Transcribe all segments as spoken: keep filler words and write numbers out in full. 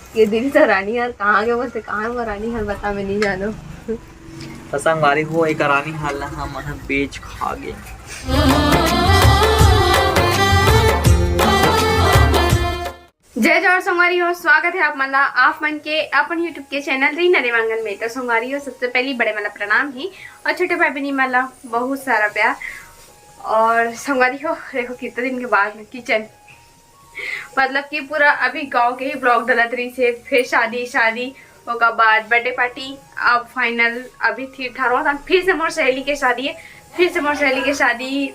ये दिन तो रानी हार कहाँ गए, बोलते कहाँ है वो रानी हार, बता, मैं नहीं जानों। तो संगवारी हो, एक रानी हार ला हमन ह बेच खा गे। जय जोहार संगवारी हो, स्वागत है आप मन ला, आप मन के अपन YouTube के चैनल रीना देवांगन में। तो संगवारी हो, सबसे पहली बड़े मन ला प्रणाम ही और छोटे भाई बहनी मन ला बहुत सारा प्यार। और संगवारी हो, देखो कितना दिन के बाद किचन, मतलब कि पूरा अभी गांव के ही ब्लॉग डलत रही से, फिर शादी शादी, ओकर बाद बर्थडे पार्टी। अब फाइनल अभी ठीक ठाक रहो, फिर से मोर सहेली के शादी है, फिर से मोर सहेली के शादी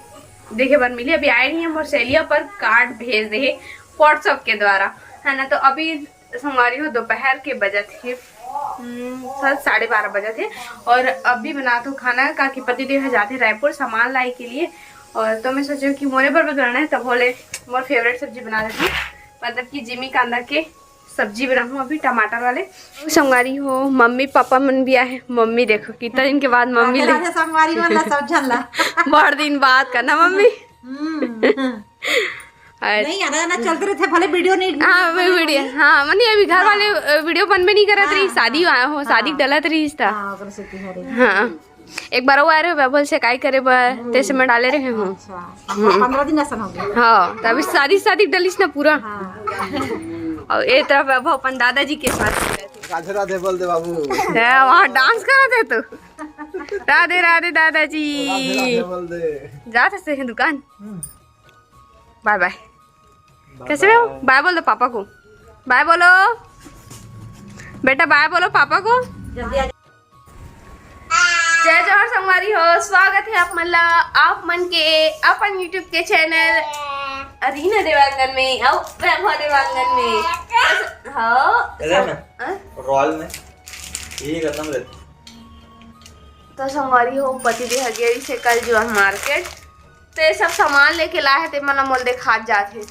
देखे बर मिली। अभी आए नहीं है मोर सहेली, पर कार्ड भेज दे है WhatsApp के द्वारा, है ना। तो अभी संगवारी हो, दोपहर के बजत हे, हम्म, शायद साढ़े बारह बजत हे। और अभी बनात हो खाना, काकि पति देव ह जाथे रायपुर सामान लाए के लिए। और तो मैं सोचे कि मोरे बर बनाना है, तब बोले मोर फेवरेट सब्जी बना देता हूँ, मतलब कि जिमी कांदा के सब्जी बनाहूँ अभी टमाटर वाले। संगवारी हो, मम्मी पापा मन भी आए हैं। मम्मी देखो कितना दिन के बाद मम्मी राधे ले राधे संगवारी वाला सब झन ला। बड़ दिन बाद करना मम्मी। हम्म। और नहीं, आना जाना चलते रहते, भले वीडियो नहीं हाँ, मैं वीडियो, हाँ, मने अभी घर हाँ। वाले, अ, वीडियो बनबे नहीं करत रही, हाँ, शादी हाँ, हो, शादी हाँ। डलत रही था। हाँ, ओकरे सेती हो रही। हाँ, एक बार वो आ रहे हो, वैभव से काई करे बर, हम्म। तैसे मैं डाले रहे हूँ। अच्छा, हम्म। पंद्रह दिन ऐसा हो गया। हाँ, तो अभी शादी, शादी डलिस ना पूरा। हाँ। और ए तरफ वैभव अपन दादाजी के साथ। राधे राधे बोल दे बाबू। हाँ, वहाँ डांस करत हे तो। राधे राधे दादाजी। राधे राधे बोल दे। जात हे दुकान। हम्म। बाय बाय। कैसे हो? बाय बोल दो पापा को। बाय बोलो बेटा, बाय बोलो पापा को। जय जोहार संगवारी हो, स्वागत है आप मन ला, आप मन के अपन YouTube के चैनल रीना देवांगन में, अउ वैभव देवांगन में। हाँ, अरे ना, हाँ? रॉयल में ये करना रहता। तो संगवारी हो, पति देह गेरी से कल जो है मार्केट, तो ये सब सामान लेके लाए हे, ते मन मोल देखात जात हे।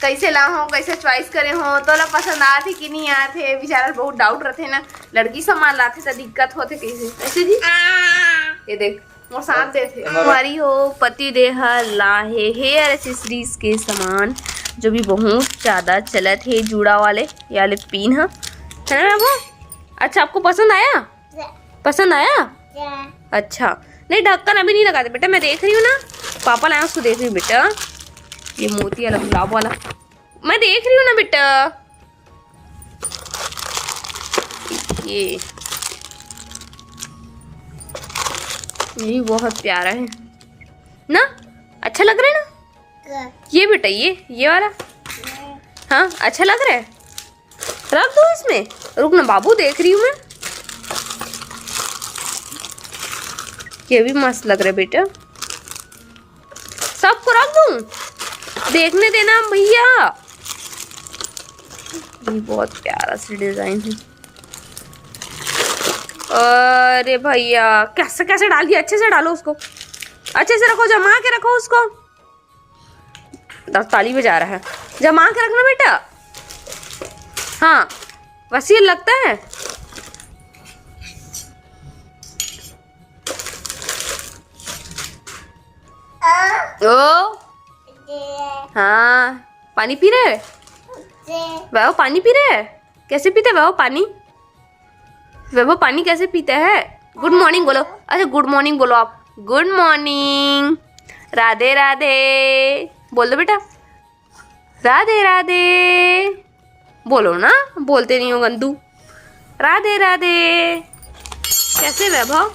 कैसे ला हो, कैसे चॉइस करे हो, तोला पसंद आत हे कि नहीं आत हे, बेचारा बहुत डाउट रहते ना, लड़की सामान लाथे तो दिक्कत होते कैसे, कैसे जी? ये देख, मोर साथ देथे। संगवारी हो, पति देह लाहे हेयर एक्सेसरीज के सामान, जो भी बहुत ज्यादा चलत हे, जूड़ा वाले या ले पिन ह, है ना बाबू? अच्छा, आपको पसंद आया? पसंद आया? अच्छा, नहीं, ढक्कन अभी नहीं लगाते बेटा, मैं देख रही हूँ ना, पापा लाए, उसको देख रही हूँ बेटा। ये मोती वाला, गुलाब वाला, मैं देख रही हूँ ना बेटा। ये, ये बहुत प्यारा है ना, अच्छा लग रहा है ना? ये बेटा, ये, ये वाला, हाँ, अच्छा लग रहा है। रख दो इसमें, रुक ना बाबू, देख रही हूँ मैं। ये भी मस्त लग रहा है बेटा, सबको रख दूँ? देखने देना भैया, ये बहुत प्यारा सा डिजाइन है। अरे भैया, कैसे कैसे डाल दिया, अच्छे से डालो उसको, अच्छे से रखो, जमा के रखो उसको। दस ताली बजा रहा है, जमा के रखना बेटा। हाँ, बस ये लगता है। ओ, हाँ, पानी पी रहे? वैभव पानी पी रहे? कैसे पीते वैभव पानी? वैभव पानी कैसे पीते हैं? गुड मॉर्निंग बोलो। अच्छा, गुड मॉर्निंग बोलो आप। गुड मॉर्निंग। राधे राधे बोल दो बेटा। राधे राधे बोलो ना, बोलते नहीं हो गंदू। राधे राधे। कैसे वैभव?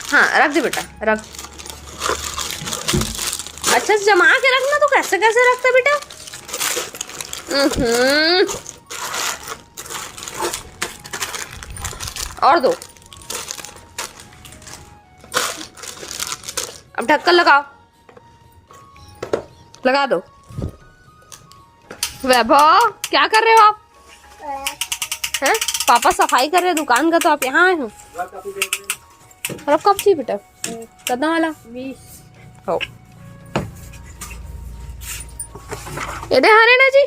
हाँ, रख दे बेटा, रख। अच्छा से जमा के रखना, तो कैसे कैसे रखता बेटा? हम्म। और दो। अब ढक्कन लगाओ, लगा दो। वैभव, क्या कर रहे हो आप? हैं? पापा सफाई कर रहे हैं दुकान का, तो आप यहाँ आए हो? रफ कप चाहिए बेटा? कितना वाला? बीस। हो। ये दे, हाँ रेना जी,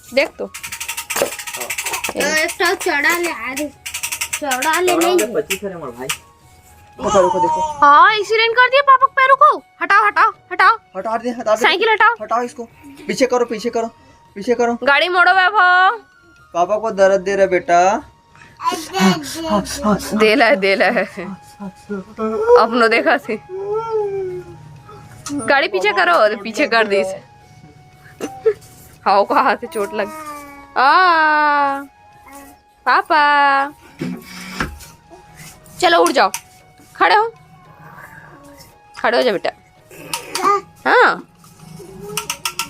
देख तो। तो एक ठो चौड़ा ले, अरे, चौड़ा ले नहीं। पच्चीस है मोर भाई। देखो, देखो, देखो। हाँ, एक्सीडेंट कर दिया पापा के पैरों को। हटाओ, हटाओ, हटाओ। हटा दे, हटा दे। साइकिल हटाओ। हटाओ इसको। पीछे करो, पीछे करो। पीछे करो। गाड़ी मोड़ो वैभव। पापा को दर्द दे रहा बेटा। दे ला है, दे ला है। अपनो देखा थे। गाड़ी पीछे करो, और पीछे कर दी। हाव, कहाँ से चोट लग। आ, पापा। चलो, उठ जाओ। खड़े हो। खड़े हो जा बेटा। हाँ।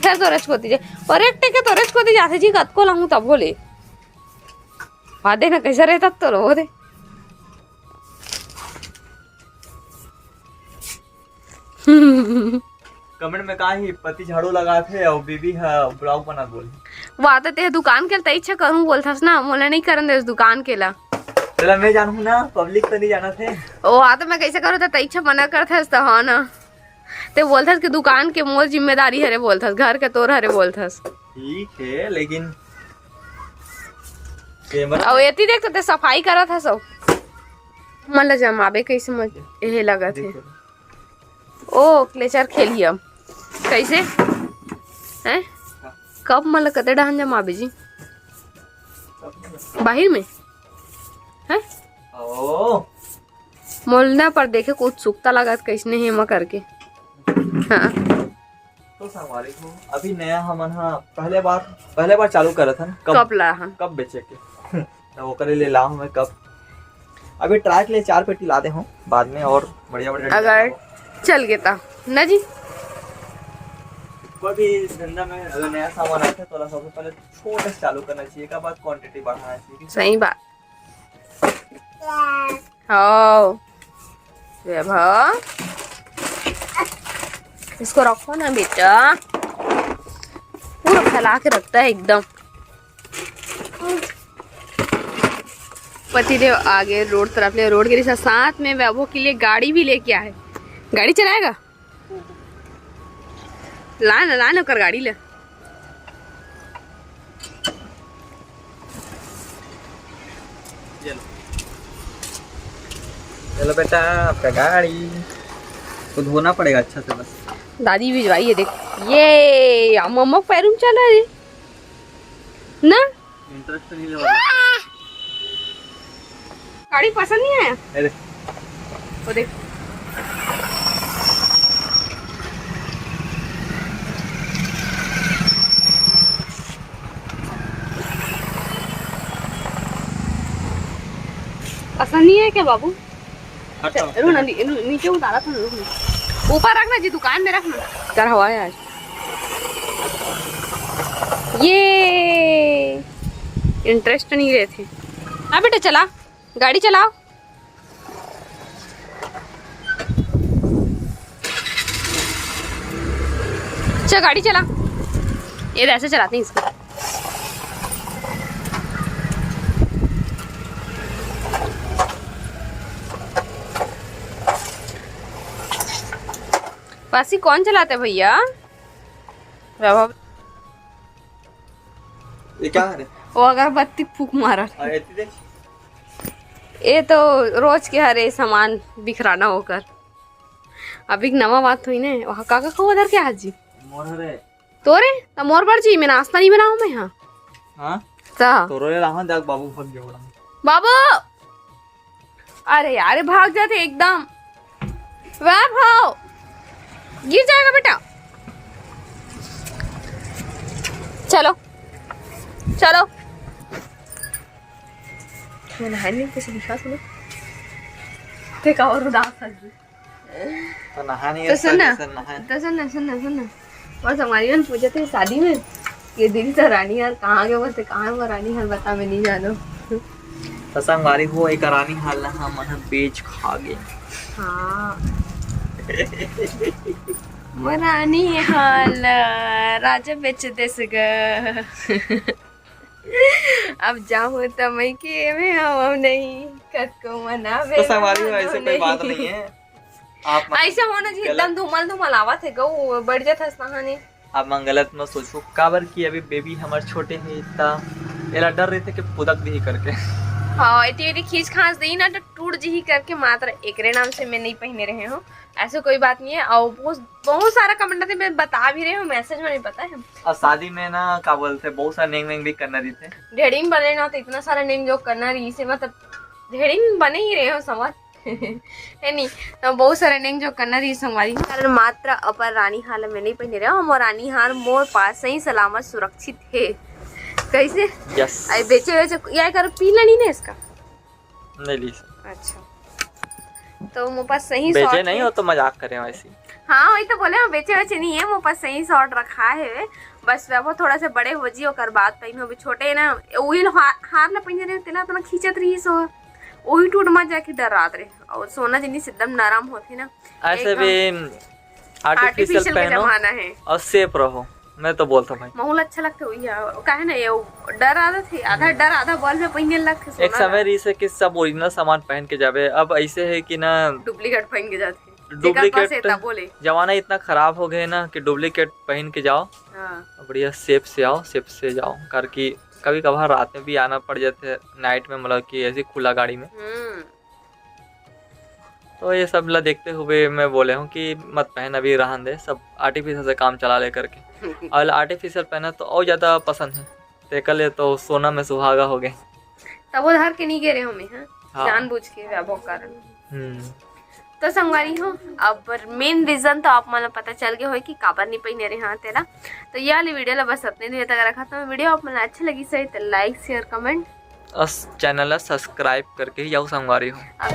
फिर तो रचकोती जे। और एक टेके तो रचकोती जाथे जी, कतको लाहूं तब बोले। वादे ना कैसा रहता तो रो दे। कमेंट में का ही पति झाड़ू लगाथे अउ बीबी ह ब्लॉग बना बोल। वो आते ते दुकान के तई इच्छा करूं बोलथस ना, मोला नहीं करन देस दुकान के ला। तेला मैं जानहूं ना, पब्लिक तो नहीं जाना थे। ओ, आ तो मैं कैसे करूं, तो तई इच्छा मना करथस तो, हाँ ना। ते बोलथस कि दुकान के मोर जिम्मेदारी हरे बोलथस, घर के तोर हरे बोलथस। ठीक है, लेकिन कैमरा अउ एती देख तो ते सफाई करत हस। मन ला जमाबे कैसे मज-, एहे लगत हे। देखो। ओ, क्लेचर खेलिए अब। कैसे? हैं? कब मन ला कते डहन जमाबे जी? बाहिर में? हैं? ओ। मोलना पर देखे कुछ उत्सुकता लागत कैसने हे एमा करके। हाँ। तो संगवारी हो, अभी नया हमन हा पहले बार, पहले बार चालू करत हन। कब? कब ला हन? कब बेचे के? तो ओकरे लिए लाहूं मैं कब। अभी ट्राई के लिए चार पेटी ला दे हूं, बाद में और बढ़िया बढ़िया अगर लाहूं। चल गे ता ना जी। कोई भी धंधा में अगर नया सामान आथे तो ओला सबसे पहले छोटे से चालू करना चाहिए, एकर बाद क्वांटिटी बढ़ाना चाहिए। सही बात। हाव। वैभव, इसको रखो ना बेटा, पूरा फैला के रखता है एकदम। पतिदेव आगे रोड तरफ ले, रोड के साथ में वैभव के लिए गाड़ी भी लेके आए। गाड़ी चलाएगा? ला ना, ला ना ओकर गाड़ी ले। चलो। चलो बेटा, आपका गाड़ी को धोना पड़ेगा अच्छा से बस। दादी भिजवाई है, देख। ये, आ, मम्मा के पैरों में चला रे। ना? इंटरेस्ट नहीं ले रहा। गाड़ी पसंद नहीं आया? अरे। वो देख। पसंद नहीं है क्या बाबू? हट, चल, रुक ना, नी-, रू-, नीचे उतारा था, रुक ना। ऊपर रखना जी, दुकान में रखना। कर हवा है आज। ये इंटरेस्ट नहीं लेते। हाँ बेटा, चला, गाड़ी चलाओ। चल, गाड़ी चला। ये ऐसे चलाते हैं इसको। पासी कौन चलाता है भैया? बाबा। ये क्या है? वो अगरबत्ती फूक मारा। हाँ, ये देख। ये तो रोज के हरे सामान बिखराना होकर। अभी एक नवा बात हुई ने, वहाँ काका को उधर क्या हाजी? मोर हरे। तोरे? त मोर बर जी, मैं नाश्ता नहीं बनाऊँ मैं यहाँ। हाँ? ता। तोरो ले लाहन, देख बाबू भाग गया बड़ा। बाबू! अरे यार, भाग जाते एकदम। वाह भाव, गिर जाएगा बेटा। चलो, चलो। मैं नहाने कैसे दिखा सुनो। देखा और उदास हंस दी। तो नहाने तो सुन ना, जैसे नहाए। तो सुन ना, सुन ना, सुन ना। और संगवारी मन पूछत हे शादी में, ये दिन तो रानी हार कहाँ गए? बोलते, "कहाँ वो रानी हार बता, मैं नहीं जानो।" तो संगवारी हो, एक रानी हार ला हमन ह बेच खा गे। हाँ। वो रानी हार ला राजा बेच देस गा। अब जाहूं त मैं के में हम नहीं, कतको मनावे तो संगवारी हो, ऐसे कोई बात नहीं है। आप मत ऐसे होना चाहिए, गलत एकदम धूमल धूमल आवत हे गऊ, बढ़ जात हस कहानी। आप मन गलत मत सोचो, काबर कि अभी बेबी हमर छोटे हे, त एला डर रहिथे कि पुदक दिही करके। हाँ, एती एती खींच खांच देही ना तो टूट जही करके मात्र एकरे नाम से मैं नहीं पहने रहे हूँ। ऐसे कोई बात नहीं है। और बहुत बहुत सारा कमेंट आथे, मैं बता भी रहे हूँ, मैसेज में नहीं पता है। और शादी में ना का बोलते बहुत सारा नेंग वेंग भी करना रहिथे। ढेड़िन बने ना तो इतना सारा नेंग जो करना रहिसे, मतलब ढेड़िन बने ही रहे हो समझ है नहीं। तो बहुत सारा नेंग जो करना रहिसे संगवारी, कारण मात्र अपन रानी हार में नहीं पहने रहे हो। मोर रानी हार मोर पास सही सलामत सुरक्षित है। कैसे? यस। आई बेचे वेचे या कर पी लेनी ना इसका। नहीं ली। अच्छा, तो मोर पास सही बेचे शॉर्ट नहीं है। हो तो मजाक करे वैसे। हाँ, वही तो बोले, हम बेचे वेचे नहीं है, मोर पास सही शॉर्ट रखा है। बस वैभव थोड़ा से बड़े हो जी, ओकर बाद पहनो। अभी छोटे है ना, वही लो हा-, हार ला पहने रहे, तेला इतना खींचत रहिस हो, वही टूट मत जाके डरात रहे। और सोना जिनिस एकदम नरम होथे ना, ऐसे एकदम भी आर्टिफिशियल आर्टिफिशियल का पहनो जमाना है। और सेफ रहो, मैं तो बोलता हूँ भाई। माहौल अच्छा लगता है, वही है। काहे ना ये डर आता थे, आधा डर आधा बल में पहने लगते। एक समय रहिसे कि सब ओरिजिनल सामान पहन के जाबे, अब ऐसे है कि ना डुप्लीकेट पहन के जाते हैं। डुप्लीकेट पास है, तब बोले। जमाना इतना खराब हो गए ना कि डुप्लीकेट पहन के जाओ, हाँ। बढ़िया सेफ से आओ, सेफ से जाओ, करके कभी कभार रात में भी आना पड़ जाते, नाइट में, मतलब कि ऐसी खुला गाड़ी में। हम्म। तो ये सब ला देखते हुए मैं बोले हूँ कि मत पहन, अभी रहन दे, सब आर्टिफिशियल से काम चला ले करके। और आर्टिफिशियल पहना तो और ज्यादा पसंद है, तेकर ले तो सोना में सुहागा हो गए। तब वो धर के नहीं गे रहे हो मैं, हाँ? हाँ। जानबूझ के वैभव कारण। हम्म। तो संगवारी हो, अब मेन रीजन तो आप मन ला पता चल गए हो कि काबर नहीं पहने रहे हाँ तेला। तो ये वाली वीडियो ला बस अपने लिए तक रखा। तो वीडियो आप मन ला अच्छा लगी सही तो लाइक, शेयर, कमेंट। और चैनल ला सब्सक्राइब करके ही जाओ संगवारी हो। अब